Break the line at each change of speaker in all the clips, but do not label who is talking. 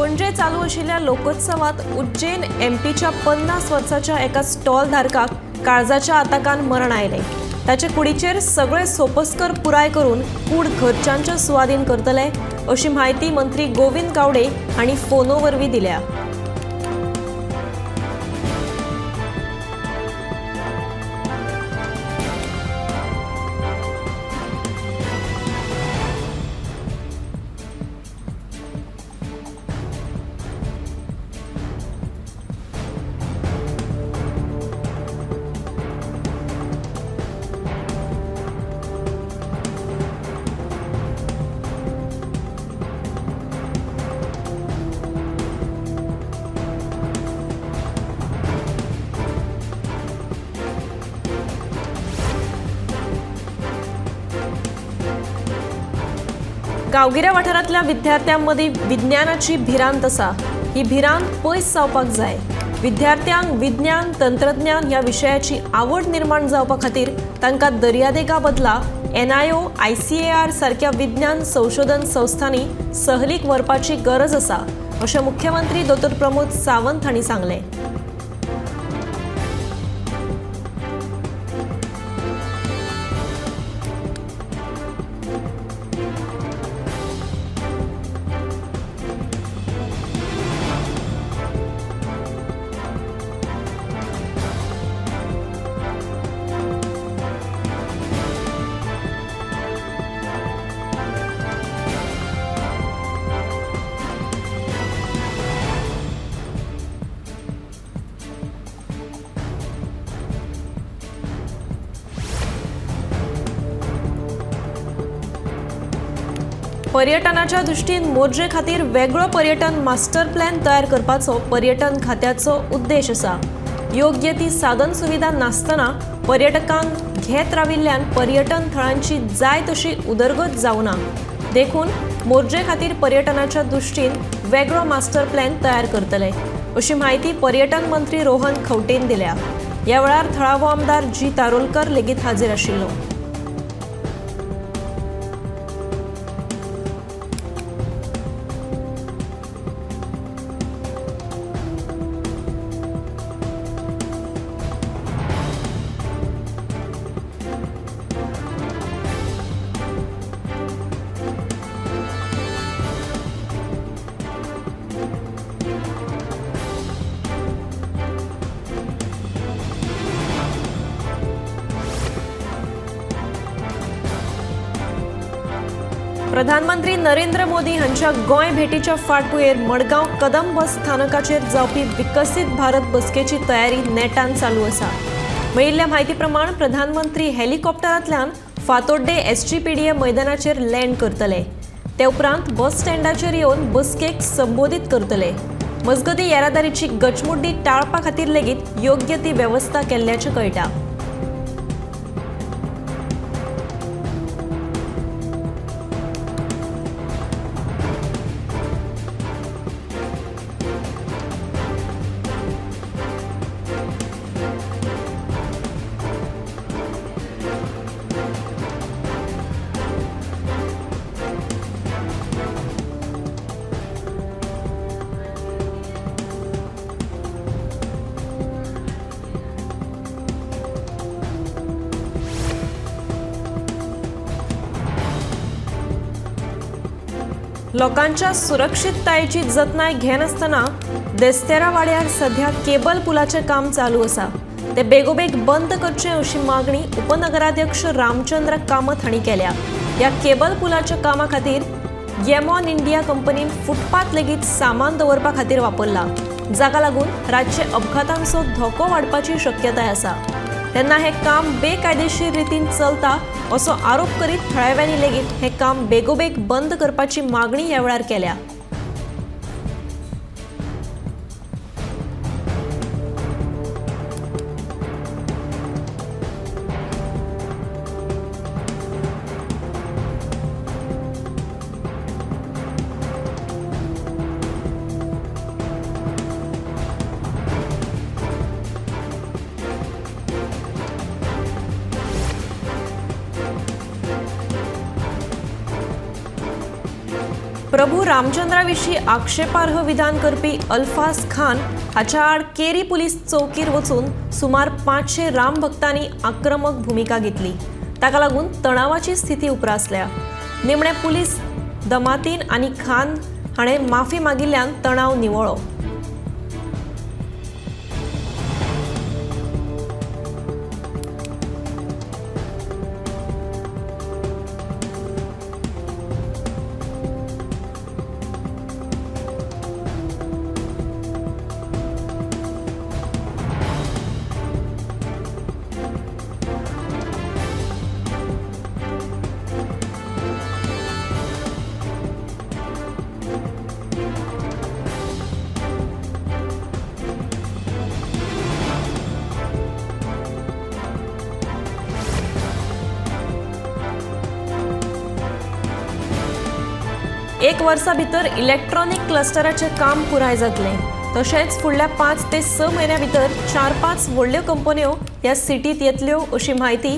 पणजे चालू आशिल्ल्या लोकोत्सवात उज्जैन एमपीच्या 50 वर्साच्या एका स्टॉल धारकाक काळजाच्या आताकान मरण आयलें। ताचे कुडीचेर सगळे सोपस्कर पुराय करून कूड घरच्यांच्या सुवादीन करतले अशी म्हायती मंत्री गोविंद गावडे हांणी फोनो वरवीं दिल्या। गांवगिऱ्या वाठारांतल्या विद्यार्थ्यांमदीं विज्ञानाची भिरांत आसा। ही भिरांत पयस जावपाक जाय। विद्यार्थ्यांक विज्ञान तंत्रज्ञान ह्या विशयाची आवड निर्माण जावपा खातीर तांकां दर्यादेगा बदला एनआयओ आयसीएआर सारक्या विज्ञान संशोधन संस्थांनी सहलीक व्हरपाची गरज आसा अशें मुख्यमंत्री दोतोर प्रमोद सावंत हांणी सांगलें। पर्यटनाच्या दृष्टीन मोरजे खातीर वेगळो पर्यटन मास्टर प्लॅन तयार करपाचो पर्यटन खात्याचो उद्देश आसा। योग्य ती साधन सुविधा नासतना पर्यटकांक घेत राविल्ल्यान पर्यटन थळांची जाय तशी उदरगत जावना, देखून मोरजे खातीर पर्यटनाच्या दृष्टीन वेगळो मास्टर प्लॅन तयार करतले अशी म्हायती पर्यटन मंत्री रोहन खंवटेन दिल्या। ह्या वेळार थळावो आमदार जी तारोलकर लेगीत हाजीर आशिल्लो। प्रधानमंत्री नरेंद्र मोदी हांच्या गोंय भेटीच्या फाटभुंयेर मडगांव कदम बस स्थानकाचेर जावपी विकसीत भारत बसकेची तयारी नेटान चालू आसा। मेळिल्ल्या म्हायती प्रमाण प्रधानमंत्री हेलिकॉप्टरांतल्यान फातोड्डे एसजीपीडीए मैदानाचेर लँड करतले। ते उपरांत बस स्टँडाचेर येवन बसकेक संबोधीत करतले। मजगतीं येरादारीची गचमुड्डी टाळपा खातीर लेगीत योग्य ती वेवस्था केल्ल्याचें कळटा। लोकांच्या सुरक्षिततायेची जतनाय घेनासतना देस्तेरा वाड्यार सध्या केबल पुलाचें काम चालू आसा। ते बेगोबेग बंद करचें अशी मागणी उपनगराध्यक्ष रामचंद्र कामत हांणी केल्या। ह्या केबल पुलाच्या कामा खातीर येमॉन इंडिया कंपनीन फुटपाथ लेगीत सामान दवरपा खातीर वापरला, जाका लागून रातचे अपघातांचो धोको वाडपाची शक्यताय आसा। तेन्ना हें काम बेकायदेशीर रितीन चलता असो आरोप करीत थळाव्यांनी लेगीत हें काम बेगोबेग बंद करपाची मागणी ह्या वेळार केल्या। प्रभू रामचंद्रा विशीं आक्षेपार्ह विधान करपी अल्फाज खान हाच्या आड केरी पुलीस चौकीर वचून सुमार 500 राम भक्तांनी आक्रमक भुमिका घेतली. ताका लागून तणावाची स्थिती उप्रासल्या. निमणे पुलीस दमातीन आनी खान हाणें माफी मागिल्ल्यान तणाव निवळ्ळो. एक वर्सा भितर इलेक्ट्रॉनिक क्लस्टराचें काम पुराय जातलें. तशेंच फुडल्या 5 ते 6 म्हयन्या भितर 4-5 व्हडल्यो कंपन्यो ह्या सिटींत येतल्यो अशी म्हायती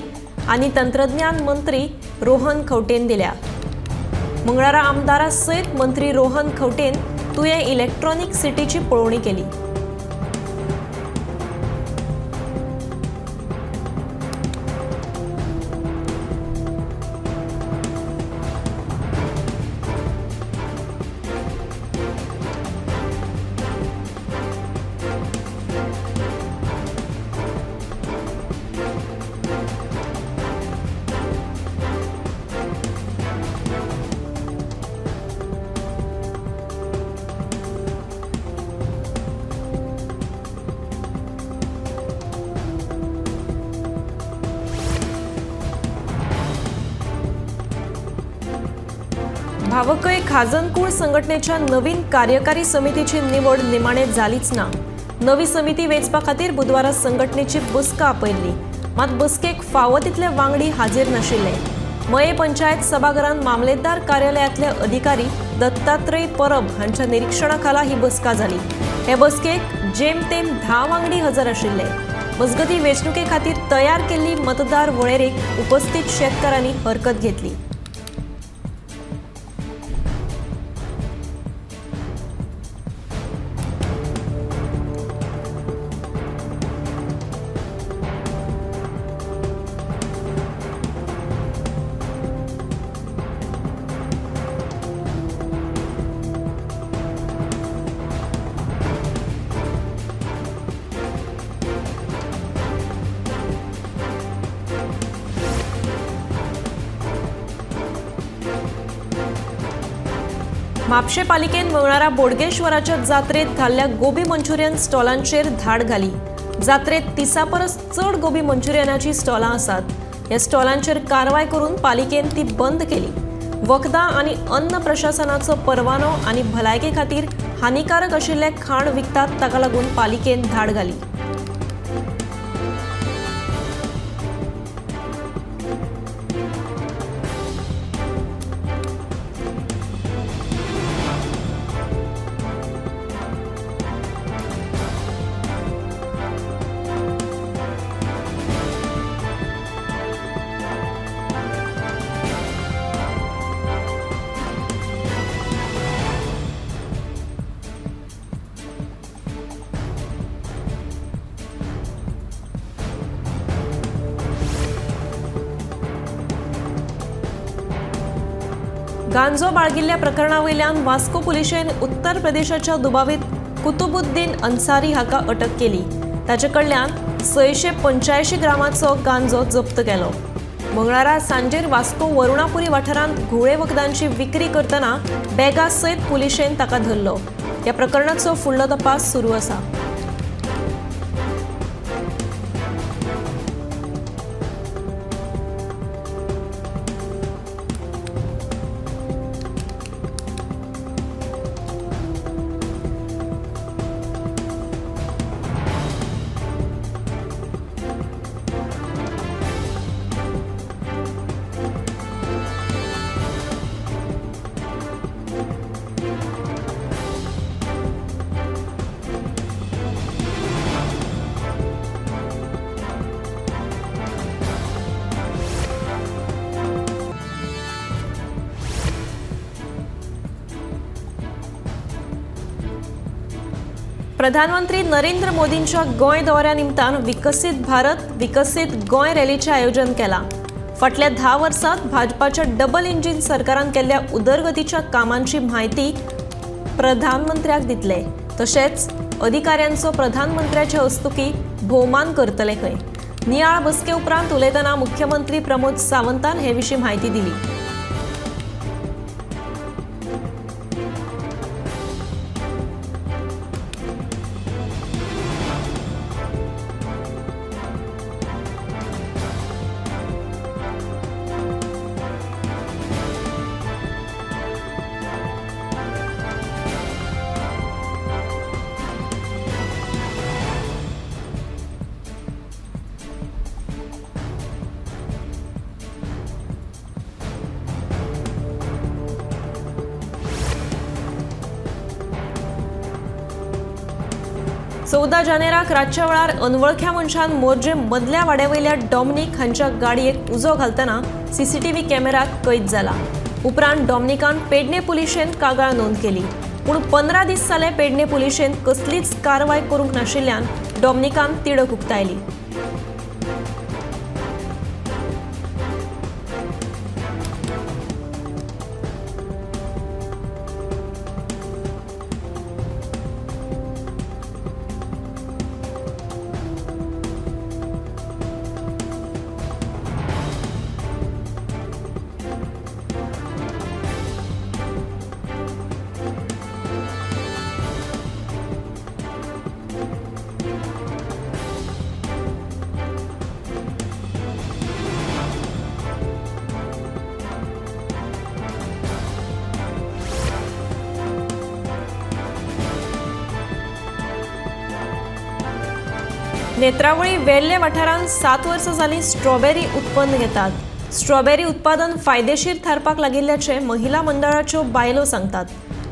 आनी तंत्रज्ञान मंत्री रोहन खंवटेन दिल्या. मंगळारा आमदारा सयत मंत्री रोहन खंवटेन तुयें इलेक्ट्रॉनिक सिटीची पळोवणी केली. भावकय खाजनकूळ संघटनेच्या नवीन कार्यकारी समितीची निवड निमाणे जालीच ना. नवी समिती वेंचपा खातीर बुधवारा संघटनेची बसका आपयल्ली, मात बसकेक फावो तितले वांगडी हाजीर नाशिल्ले. मये पंचायत सभाघरांत मामलेदार कार्यालयांतले अधिकारी दत्तात्रय परब हांच्या निरीक्षणाखाला ही बसका जाली. हे बसकेक जेमतेम 10 वांगडी हजर आशिल्ले. मजगतीं वेंचणुके खातीर तयार केल्ली मतदार वळेरेक उपस्थित शेतकारांनी हरकत घेतली. म्हापशें पालिकेन मंगळारा बोडगेश्वराच्या जात्रेत घाल्ल्या गोबी मंचुरियन स्टॉलांचेर धाड घाली. जात्रेत 30 परस चड गोबी मंचुरियनाची स्टॉलां आसात. ह्या स्टॉलांचेर कारवाय करून पालिकेन ती बंद केली. वखदां आनी अन्न प्रशासनाचो परवानो आनी भलायके खातीर हानिकारक आशिल्लें खाण विकतात ताका लागून पालिकेन धाड घाली. गांजो बाळगिल्ल्या प्रकरणावयल्यान वास्को पुलिशेन उत्तर प्रदेशाच्या दुबावीत कुतुबुद्दीन अन्सारी हाका अटक केली. ताचे कडल्यान 685 ग्रामाचो गांजो जप्त केलो. मंगळारा सांजेर वास्को वरुणापुरी वाठारांत घुंवळे वखदांची विक्री करतना बॅगा सयत पुलिशेन ताका धरलो. ह्या प्रकरणाचो फुडलो तपास सुरू आसा. प्रधानमंत्री नरेंद्र मोदींच्या गोंय दौऱ्या निमतान विकसीत भारत विकसीत गोंय रॅलीचें आयोजन केलां। फाटल्या 10 वर्सांत भाजपाच्या डबल इंजीन सरकारान केल्ल्या उदरगतीच्या कामांची म्हायती प्रधानमंत्र्याक दितले, तशेंच अधिकाऱ्यांचो प्रधानमंत्र्याचे हस्तुकी भोवमान करतले खंय। नियाळ बसके उपरांत उलयतना मुख्यमंत्री प्रमोद सावंतान हे विशीं म्हायती दिली। चौदा जानेराक रातच्या वेळार अनवळख्या मनशान मोरजे मदल्या वाड्यावयल्या डॉमनिक हांच्या गाडयेक उजो घालतना सीसीटीव्ही कॅमेऱ्यात कैद जाला। उपरांत डॉमनिकान पेडणे पुलिशेंत कागाळ नोंद केली, पूण 15 दीस जाले पेडणे पुलिशेंत कसलीच कारवाय करूंक नाशिल्ल्यान डॉमनिकान तिडक उक्तायली। नेत्रावळी वेल्ले वाठारांत 7 वर्सां जालीं स्ट्रॉबेरी उत्पन्न घेतात। स्ट्रॉबेरी उत्पादन फायदेशीर थारपाक लागिल्ल्याचें महिला मंडळाच्यो बायलो सांगतात।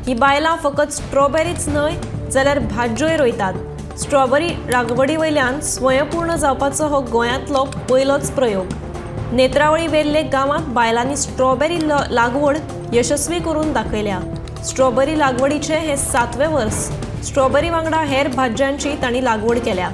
ही बायलां फकत स्ट्रॉबेरीच न्हय जाल्यार भाज्योय रोयतात। स्ट्रॉबेरी लागवडी वयल्यान स्वयंपूर्ण जावपाचो हो गोंयांतलो पयलोच प्रयोग। नेत्रावळी वेल्ले गांवांत बायलांनी स्ट्रॉबेरी लागवड यशस्वी करून दाखयल्या। स्ट्रॉबेरी लागवडीचें हें 7वें वर्स। स्ट्रॉबेरी वांगडा हेर भाज्यांची तांणी लागवड केल्या।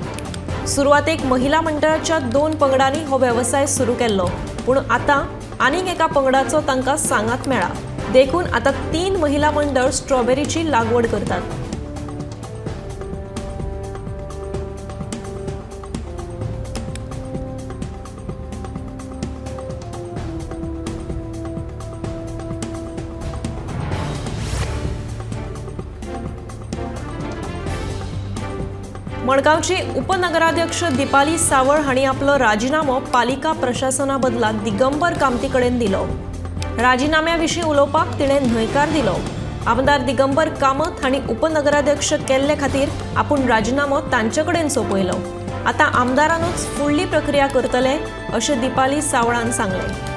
सुरवातेक महिला मंडळाच्या 2 पंगडांनी हो वेवसाय सुरू केल्लो, पूण आतां आनीक एका पंगडाचो तांकां सांगात मेळ्ळा। देखून आतां 3 महिला मंडळ स्ट्रॉबेरीची लागवड करतात। मडगांवची उपनगराध्यक्ष दीपाली सावळ हांणी आपलो राजिनामो पालिका प्रशासना बदला दिगंबर कामती कडेन दिलो। राजिनाम्या विशीं उलोवपाक तिणें न्हयकार दिलो। आमदार दिगंबर कामत हांणी उपनगराध्यक्ष केल्ले खातीर आपूण राजिनामो तांचे कडेन सोंपयलो। आतां आमदारानूच फुडली प्रक्रिया करतले अशें दीपाली सावळान सांगलें।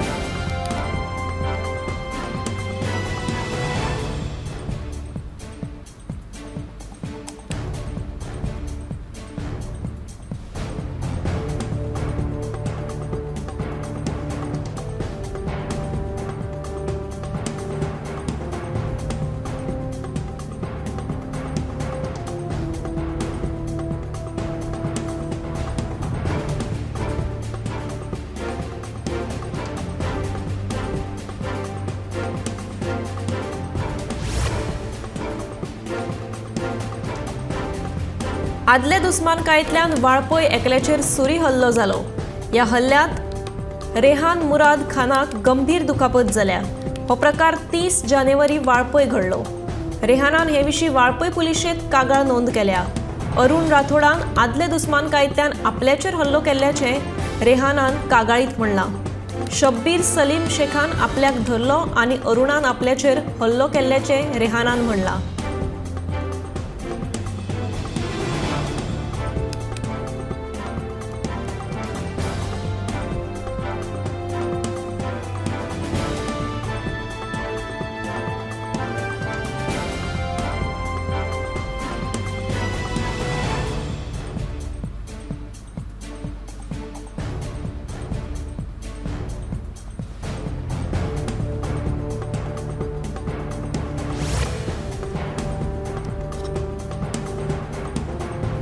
आदले दुस्मानकायेंतल्यान वाळपय एकल्याचेर सुरी हल्लो जालो। ह्या हल्ल्यांत रेहान मुराद खानाक गंभीर दुखापत जाल्या। हो प्रकार 30 जानेवारी वाळपय घडलो। रेहानान हे विशीं वाळपय पुलिशेंत कागाळ नोंद केल्या। अरुण राठोडान आदले दुस्मानकायेंतल्यान आपल्याचेर हल्लो केल्ल्याचें रेहानान कागाळीत म्हणलां। शब्बीर सलीम शेखान आपल्याक धरलो आनी अरुणान आपल्याचेर हल्लो केल्ल्याचें रेहानान म्हणलां।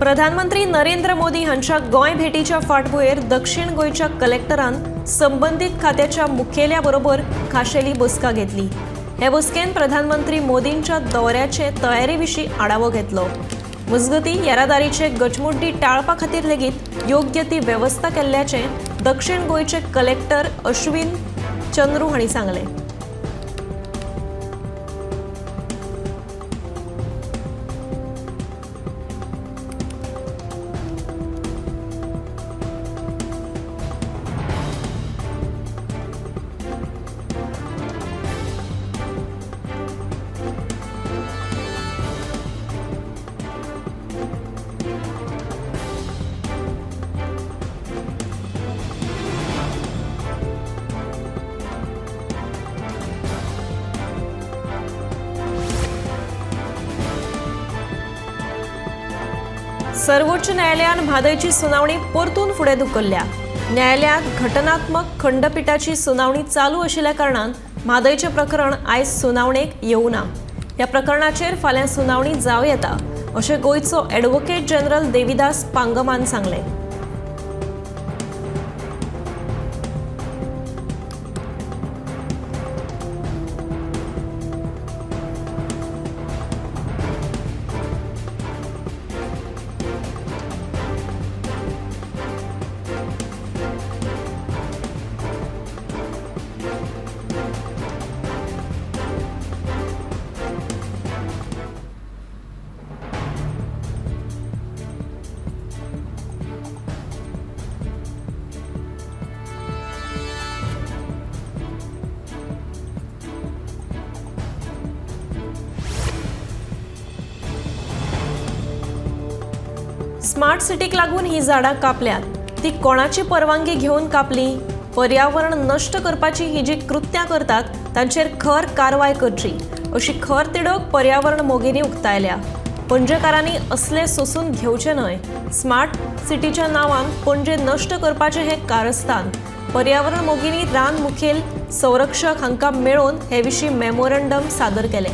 प्रधानमंत्री नरेंद्र मोदी हांच्या गोंय भेटीच्या फाटभुंयेर दक्षिण गोंयच्या कलेक्टरान संबंदीत खात्याच्या मुखेल्या बरोबर खाशेली बसका घेतली। हे बसकेन प्रधानमंत्री मोदींच्या दौऱ्याचे तयारी विशीं आढावो घेतलो। मजगतीं येरादारीचे गचमुड्डी टाळपा खातीर लेगीत योग्य ती वेवस्था केल्ल्याचें दक्षिण गोंयचे कलेक्टर अश्विन चंद्रू हांणी सांगलें। सर्वोच्च न्यायालयान म्हादयची सुनावणी परतून फुडें धुकल्ल्या। न्यायालयांत घटनात्मक खंडपीठाची सुनावणी चालू आशिल्ल्या कारणान म्हादयचें प्रकरण आयज सुनावणेक येवना। ह्या प्रकरणाचेर फाल्यां सुनावणी जावं येता अशें गोंयचो ॲडव्होकेट जनरल देविदास पांगमान सांगलें। स्मार्ट सिटीक लागून ही झाडां कापल्यात, ती कोणाची परवानगी घेवन कापली? पर्यावरण नश्ट करपाची ही जी कृत्यां करतात तांचेर खर कारवाय करची अशी खर तिडक पर्यावरण मोगींनी उक्तायल्या। पणजेकारांनी असले सोसून घेवचे न्हय। स्मार्ट सिटीच्या नांवान पणजे नश्ट करपाचें हें कारस्थान। पर्यावरण मोगींनी रान मुखेल संरक्षक हांकां मेळोवन हे विशीं मेमोरंडम सादर केलें।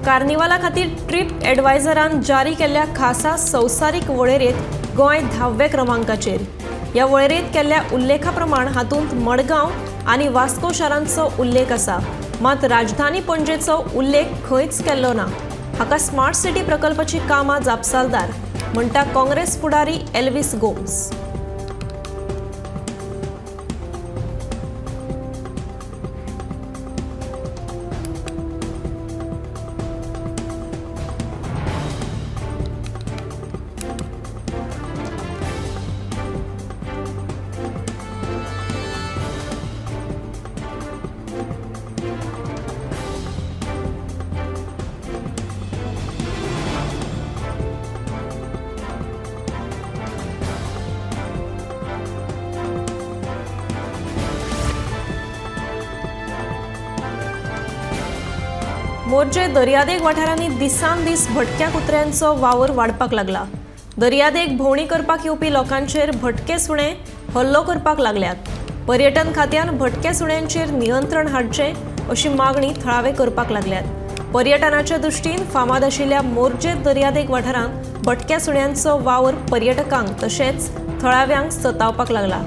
कार्निवाला खातीर ट्रीप एडवायझरान जारी केल्ल्या खासा संवसारीक वळेरेंत गोंय 10व्या क्रमांकाचेर। ह्या वळेरेंत केल्ल्या उल्लेखा प्रमाण हातूंत मडगांव आनी वास्को शारांचो उल्लेख आसा, मात राजधानी पणजेचो उल्लेख खंयच केल्लो ना। हाका स्मार्ट सिटी प्रकल्पाची कामां जापसालदार म्हणटा काँग्रेस फुडारी एल्विस गोम्स। मोरजे दर्यादेग वाठारांनी दिसान दीस भटक्या कुत्र्यांचो वावर वाडपाक लागला। दर्यादेग भोंवडी करपाक येवपी लोकांचेर भटके सुणे हल्लो करपाक लागल्यात। पर्यटन खात्यान भटक्या सुण्यांचेर नियंत्रण हाडचें अशी मागणी थळावे करपाक लागल्यात। पर्यटनाच्या दृश्टीन फामाद आशिल्ल्या मोरजे दर्यादेग वाठारांत भटक्या सुण्यांचो वावर पर्यटकांक तशेंच थळाव्यांक सतावपाक लागला।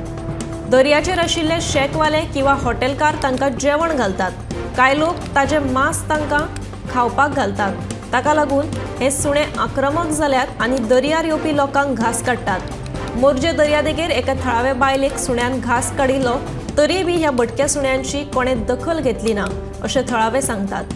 दर्याचेर आशिल्ले शेकवाले किंवा हॉटेलकार तांकां जेवण घालतात, कांय लोक ताजे मांस तांकां खावपाक घालतात। ताका लागून हे सुणे आक्रमक जाल्यात आनी दर्यार येवपी लोकांक घास काडटात। मोरजे दर्यादेगेर एका थळाव्या बायलेक सुण्यान घास काडिल्लो तरी बी ह्या भटक्या सुण्यांची कोणें दखल घेतली ना अशें थळावे सांगतात।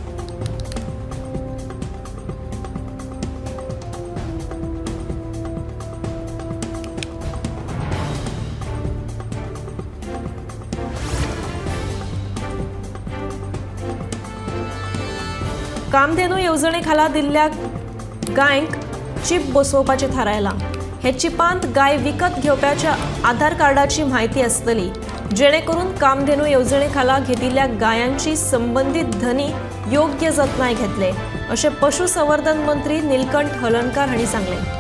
कामधेनू येवजणे खाला दिल्ल्या गायंक चीप बसोवपाचें थारायलां. हे चिपांत गाय विकत घेवप्याच्या आधार कार्डाची म्हायती आसतली, जेणे करून कामधेनू येवजणे खाला घेतिल्ल्या गायांची संबंदीत धनी योग्य जतनाय घेतले, अशें पशुसंवर्धन मंत्री नीलकंठ हळर्णकार हांणी सांगलें.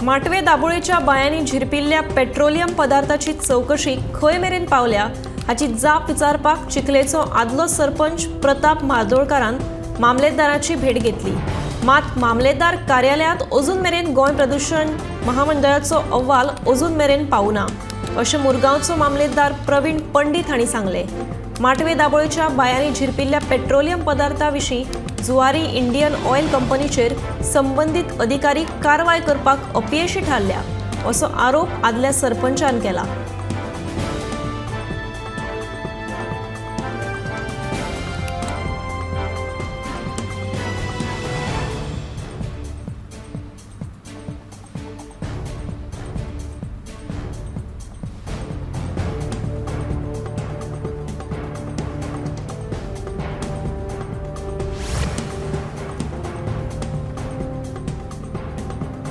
माटवे दाबोळीच्या बायांनी झिरपिल्ल्या पेट्रोलियम पदार्थाची चवकशी खंय मेरेन पावल्या हाची जाप विचारपाक चिखलेचो आदलो सरपंच प्रताप म्हार्दोळकारान मामलेदाराची भेट घेतली. मात मामलेदार कार्यालयांत अजून मेरेन गोंय प्रदूषण महामंडळाचो अहवाल अजून मेरेन पावना, अशें मुरगांवचो मामलेदार प्रवीण पंडित हांणी सांगलें. माटवे दाबोळीच्या बायांनी झिरपिल्ल्या पेट्रोलियम पदार्था विशीं जुवारी इंडियन ऑयल कंपनीचेर संबंदीत अधिकारी कारवाय करपाक अपयशी थारल्या, असो आरोप आदल्या सरपंचान केला.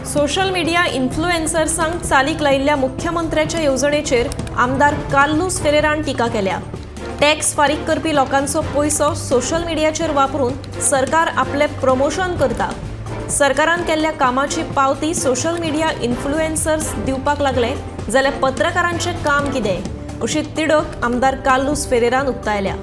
सोशल मिडिया इन्फ्लुएन्सर्सांक चालीक लायिल्ल्या मुख्यमंत्र्याच्या येवजणेचेर आमदार कार्लूस फेरेरान टिका केल्या. टॅक्स फारीक करपी लोकांचो पयसो सोशल मिडियाचेर वापरून सरकार आपलें प्रमोशन करता. सरकारान केल्ल्या कामाची पावती सोशल मिडिया इन्फ्लुएन्सर्स दिवपाक लागले जाल्यार पत्रकारांचें काम कितें, अशी तिडक आमदार कार्लूस फेरेरान उक्तायल्या.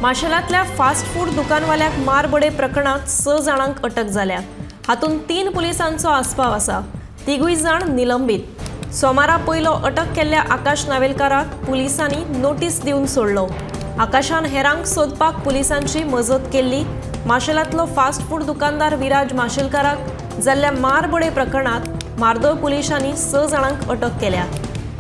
माशेलांतल्या फास्ट फूड दुकानवाल्याक मारबडे प्रकरणांत 6 जाणांक अटक जाल्या. हातूंत 3 पुलिसांचो आस्पाव आसा. 3 जाण निलंबीत. सोमारा पयलो अटक केल्ल्या आकाश नावेलकाराक पुलिसांनी नोटीस दिवन सोडलो. आकाशान हेरांक सोदपाक पुलिसांची मजत केल्ली. माशेलांतलो फास्ट फूड दुकानदार विराज माशेलकाराक जाल्ल्या मारबडे प्रकरणांत मार्दोळ पुलिसांनी 6 जाणांक अटक केल्या.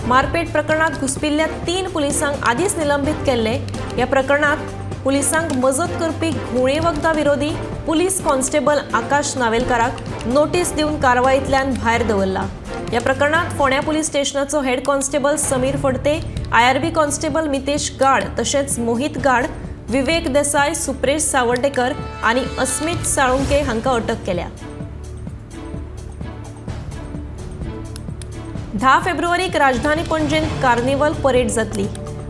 मारपेट प्रकरणांत घुसपिल्ल्या 3 पुलिसांक आदींच निलंबीत केल्ले. ह्या प्रकरणांत पुलिसांक मजत करपी घुंवळे वखदां विरोधी पुलीस कॉन्स्टेबल आकाश नावेलकाराक नोटीस दिवन कारवायेंतल्यान भायर दवरला. ह्या प्रकरणांत फोंड्या police स्टेशनाचो head constable Sameer Phadte, IRB constable Mitesh Gad तशेंच मोहित गाड, विवेक देसाय, सुप्रेश सावर्डेकर आनी अस्मित साळुंके हांकां अटक केल्या. 10 फेब्रुवारीक राजधानी पणजेंत कार्निवल परेड जातली.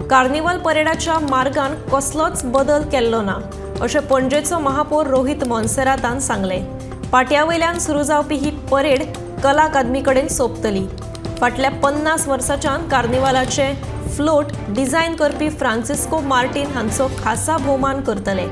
कार्निवल परेडाच्या मार्गान कसलोच बदल केल्लो ना, अशें पणजेचो महापौर रोहित मोन्सेरातान सांगलें. पाट्या वयल्यान सुरू जावपी ही परेड कला अकादमी कडेन सोंपतली. फाटल्या 50 वर्सांच्यान कार्निवालाचे फ्लोट डिझायन करपी फ्रांसिस्को मार्टीन हांचो खासा भोवमान करतले.